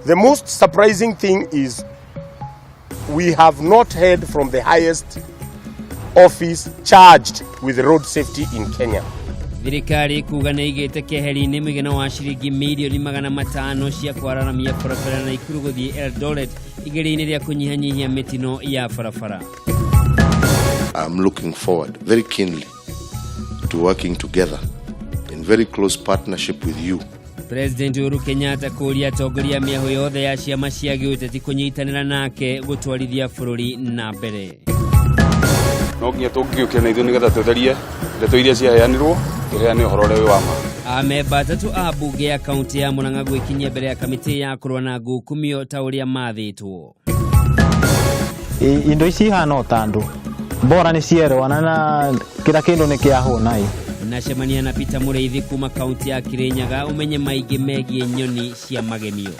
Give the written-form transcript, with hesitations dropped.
The most surprising thing is we have not heard from the highest office charged with road safety in Kenya. Thirikari kuga nĩ igĩte keheri-inĩ mũigana wa ciringi mirioni 500 cia kwararamia barabara Naikuru gũthiĩ Eldoret igeria-inĩ rĩa kũnyihanyihia mĩtino ya barabara. I'm looking forward very keenly to working together in very close partnership with you. President Uhuru Kenyatta kũria atongoria mĩahũ yothe ya ciama cia gĩũteti kũnyitanĩra nake gũtwarithia bũrũri na mbere. No nginya tũngĩũkĩra na ithuĩ nĩgetha tũtherie ndeto iria ciaheanirwo, tũheane ũhoro ũrĩa wĩ wa ma. Amemba atatũ a mbunge ya kaunti ya Murang'a gwĩkinyia mbere ya kamĩtĩ ya kũrũa na ngukumio ta ũrĩa mathĩtwo. Indo ici ihana o ta andũ bora nĩ cierewana na kĩra kĩndũ nĩ kĩahũna ĩ. Nacemania na Peter Mũrĩithi kuma kaunti ya Kirinyaga ũmenye maingĩ megiĩ nyoni cia magemio.